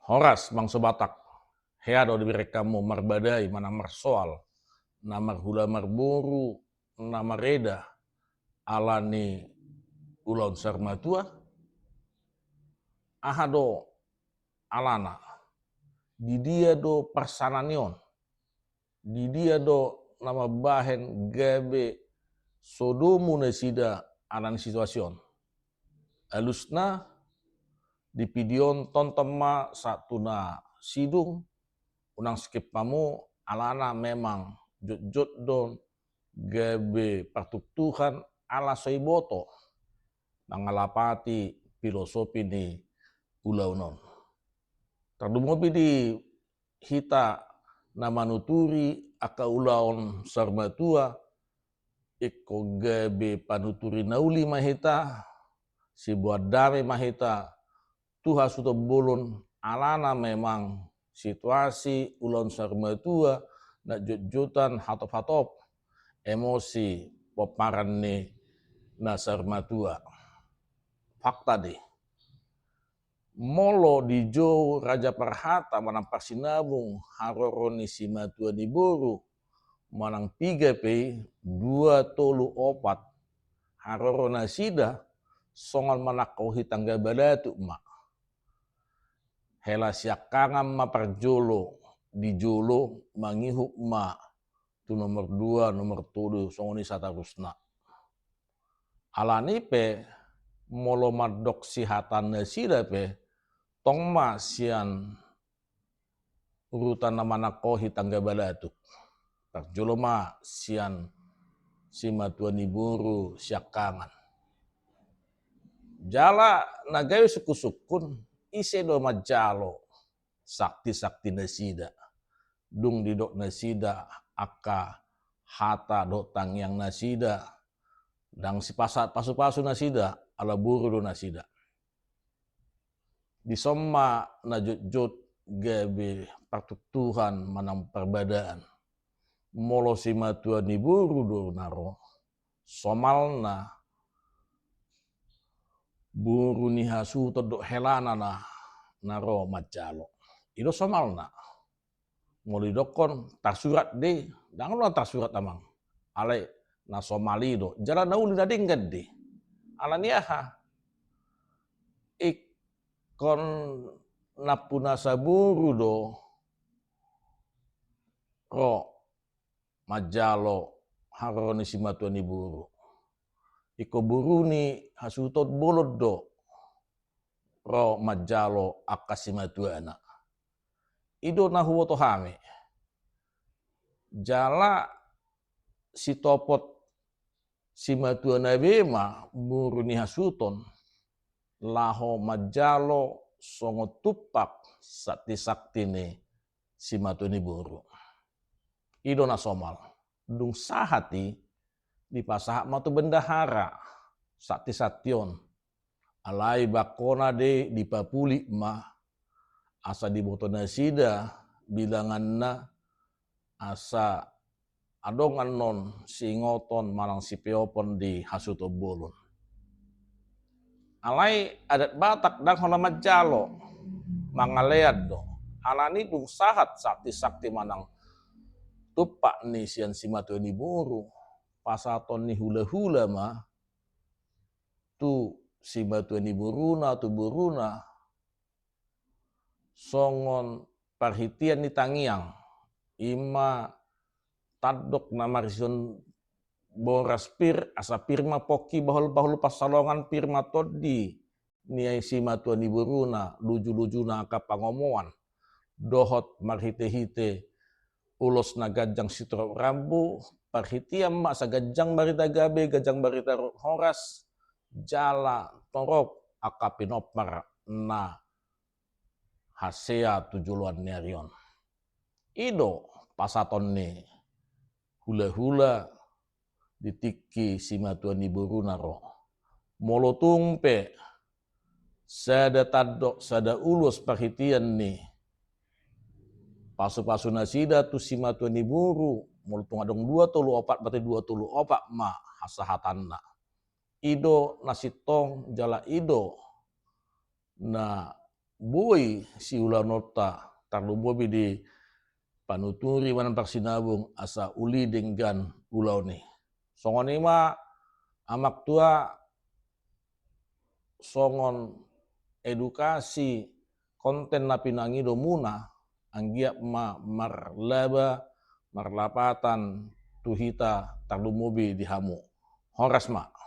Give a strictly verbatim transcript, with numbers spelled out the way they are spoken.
Horas bangso Batak, hea do diberengkanmu marbadai manang marsoal, na marhula marboru, na mareda, ala ni ulaon saur matua? Aha do alana? Di dia do parsana ni on? Di dia do na mambahen gabe so domu nasida ala ni situasi on? Alusna, di video on tonton ma sahat tu na sidung, unang skip hamu, alana memang jotjot do gabe partuktuhan ala so iboto mangalapati filosofi ni ulaon on. Tarlumobi di hita na manuturi angka ulaon saur matua, ingkon gabe panuturi na uli ma hita, siboan dame ma hita tu hasuhuton bolon, alana memang situasi ulaon saur matua na jotjotan hatophatop emosi pomparan ni na saur matua. Fakta do i. Molo dijou raja parhata manang parsinabung haroro ni simatua ni boru manang piga pe i, dua, tolu, opat, haroro nasida songon manangkohi tangga balatuk ma. Hela siangkangan ma parjolo, di jolo mangihut ma tu nomor dua, nomor tolu, songon i saterusna. Alani pe, molo mandok sihatan nasida pe, tong ma sian urutan na manangkohi tangga balatuk. Parjolo ma sian simatua ni boru siangkangan. Jala na gabe sungkunsungkun, ise do manjalo saktisakti nasida? Dung didok nasida angka hata dohot tangiang nasida, ndang sipasahat pasupasu nasida, ala boru do nasida. Dison ma na jotjot gabe partuktuhan manang parbadaan. Molo simatua ni boru do na ro, somalna boru ni hasuhuton dohot helana na, na ro manjalo. I do somalna. Molo didokkon tarsurat do i, ndang na tarsurat amang. Alai na somal i do, jala na uli na denggan do i. Alani aha? Ingkon nampuna saboru do ro manjalo haroro ni simatua ni boru. Ingkon boru ni hasuhuton bolon do ro manjalo angka simatuana. I do na huboto hami. Jala sitopot simatuana be ma boru ni hasuhuton laho manjalo songon tumpak saktisakti ni simatua ni boru. I do na somal. Dung sahat i, dipasahat ma tu bendahara saktisakti on. Alai bangkona do i dipapulik ma, asa diboto nasida bilanganna, asa adong annon siingoton manang sipeopon di hasuhuton bolon. Alai adat Batak ndang holan manjalo, mangalean do. Alani dung sahat saktisakti manang tumpak ni sian simatua ni boru, pasahaton ni hulahula ma tu simatua ni boruna, tu boruna, songon parhitean ni tangiang, i ma tandok na marisi on boras pir, asa pir ma pongki bahulbahul pansalongan, pir ma tondi ni simatua ni boruna, lujulujuna angka pangomoan, dohot marhitehite ulos na ganjang sitorop rambu, parhitean ma asa ganjang barita gabe, ganjang barita horas, jala torop angka pinompar na hasea tu joloan ni ari on. I do pasahaton ni hulahula di tingki simatua ni boruna ro. Molo tung pe sada tandok, sada ulos parhitean ni pasupasu nasida tu simatua ni boru, molo tung adong dua tolu opat, berarti dua tolu opat ma hasahatanna. I do na sintong jala i do na boi siulaonta tarlumobi di panuturi manang parsinabung asa uli denggan ulaon i. Songon i ma amang tua, songon edukasi konten na pinangido muna, anggiat ma marlaba marlapatan tu hita tarlumobi di hamu. Horas ma.